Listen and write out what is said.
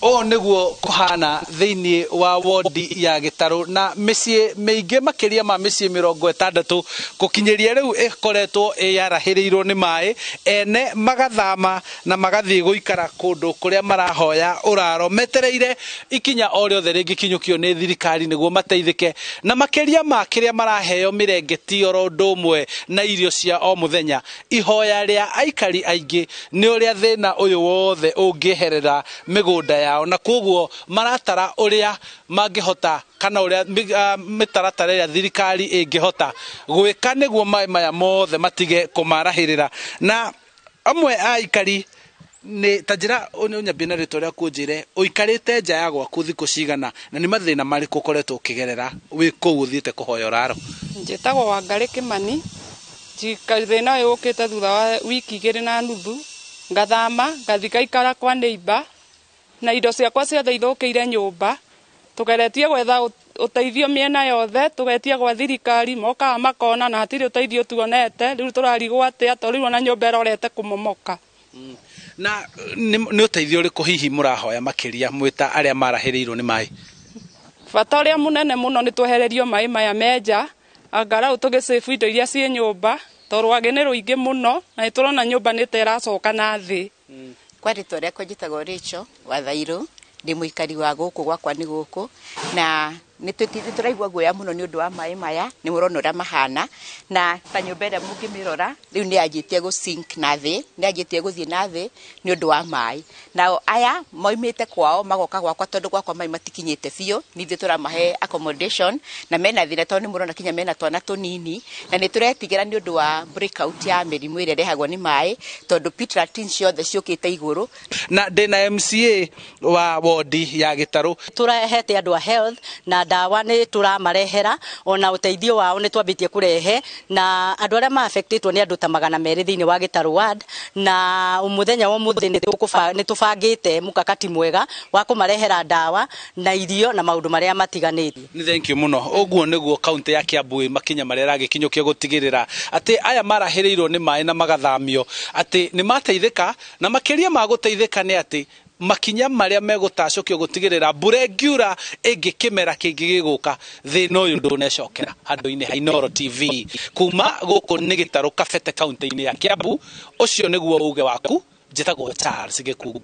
Ũũ nĩguo kũhana thĩinĩ wa wodi ya Gĩtarũ na mĩciĩ mĩingĩ makĩria ma mĩciĩ 60 gũkinyĩria rĩu ĩkoretwo ĩyarahĩrĩirwo nĩ maĩ, ene magathama na magathiĩ gũikara kũndũ kũrĩa marahoya ũraro metereire ikinya o rĩothe rĩngĩkinyũkio nĩ thirikari nĩguo mateithĩke, na makĩria ma kĩrĩa maraheo mĩrengeti oro ũndũ ũmwe na irio cia o mũthenya. Ihoya rĩa aikari aingĩ nĩ ũrĩa thĩna ũyũ wothe ũngĩeherera mĩgũnda yao, na koguo maratara ũrĩa mangĩhota kana ũrĩa mĩtaratara ĩrĩa thirikari ĩngĩhota gwĩka nĩguo maĩ maya mothe matige kũmarahĩrĩra. Na amwe a aikari nĩ ta njĩra ũnyambie na rĩtwa rĩaku ũnjĩre ũikarĩte nja ya gwaku thikũ cigana na nĩ mathĩna marĩkũ ũkoretwo ũkĩgerera wĩ kũu ũthiĩte kũhoya ũraro. Njĩtagwo Wangarĩ Kĩmani. Thĩna ũyũ ũkĩte thutha wa wiki 2.5, ngathama ngathi ngaikara kwa neighbor na indo ciakwa ciothe ithũkĩire nyũmba. Tũgeretie gwetha ũteithio mĩena yothe, tũgetia gwa thirikari mokaga makona na hatirĩ ũteithio tuonete. Rĩu tũrarigwo atĩa tondũ rĩu ona nyũmba ĩrorete kũmomoka. Na nĩ ũteithio ũrĩkũ hihi mũrahoya makĩria mwĩ ta arĩa marahĩrĩirwo nĩ maĩ? Bata ũrĩa mũnene mũno nĩ twehererio maĩ maya menja, angarau tũgĩcĩbu indo iria ciĩ nyũmba, tondũ rwagĩ nĩ rũingĩ mũno na nĩ tũrona nyũmba nĩ ta ĩracoka na thĩ. Kwa rĩtwa rĩakwa njĩtagwo Rachel Wathairũ, ndĩ mũikari wa gũkũ gwakwa nĩ gũkũ, na nĩ tũraigua guoya mũno nĩ ũndũ wa maĩ maya, nĩ mũrona ũrĩa mahana, na ta nyũmba ĩrĩa mũngĩmĩrora rĩu nĩ yanjĩtie gũ sink na thĩ, nĩ yanjĩtie gũthiĩ na thĩ nĩ ũndũ wa maĩ. Nao aya moimĩte kwao magoka gwakwa tondũ gwakwa maĩ matikinyĩte biũ, nĩ ithuĩ tũramahe accommodation na mena thĩna tondũ nĩ mũrona kinya mena twana tũnini, na nĩ tũretigĩra nĩ ũndũ wa breakout ya mĩrimũ ĩrĩa ĩrehagwo nĩ maĩ tondũ pit latrine ciothe ciũkĩte igũrũ. Na ndĩna MCA wa wodi ya Gĩtarũ. Tũrehete andũ a health na ndawa nĩ tũramarehera, ona ũteithio wao nĩ twambĩtie kũrehe, na andũ arĩa ma-affectĩtwo nĩ andũ ta 200 thĩinĩ wa Gĩtarũ ward, na mũthenya wa ũmũthĩ nĩ tũbangĩte mũkakati mwega wa kũmarehera ndawa na irio na maũndũ marĩa matiganĩte. Nĩ thank you mũno. Ũguo nĩguo kaunti ya Kiambu ĩ makinya marĩa ĩragĩkinyũkia gũtigĩrĩra atĩ aya marahĩrĩirwo nĩ maĩ na magathamio atĩ nĩ mateithĩka, na makĩria ma gũteithĩka nĩ atĩ makinya marĩa megũtacũkio gũtigĩrĩra mbura ĩngiura ĩngĩ kĩmera kĩngĩ gĩgũka thĩna ũyũ ndũnecokera. Handũ-inĩ ha Inooro TV kuma gũkũ nĩ Gĩtarũ Kabete kaunti-inĩ ya Kiambu, ũcio nĩguo uge waku. Njĩtagwo Charles Gĩkuu.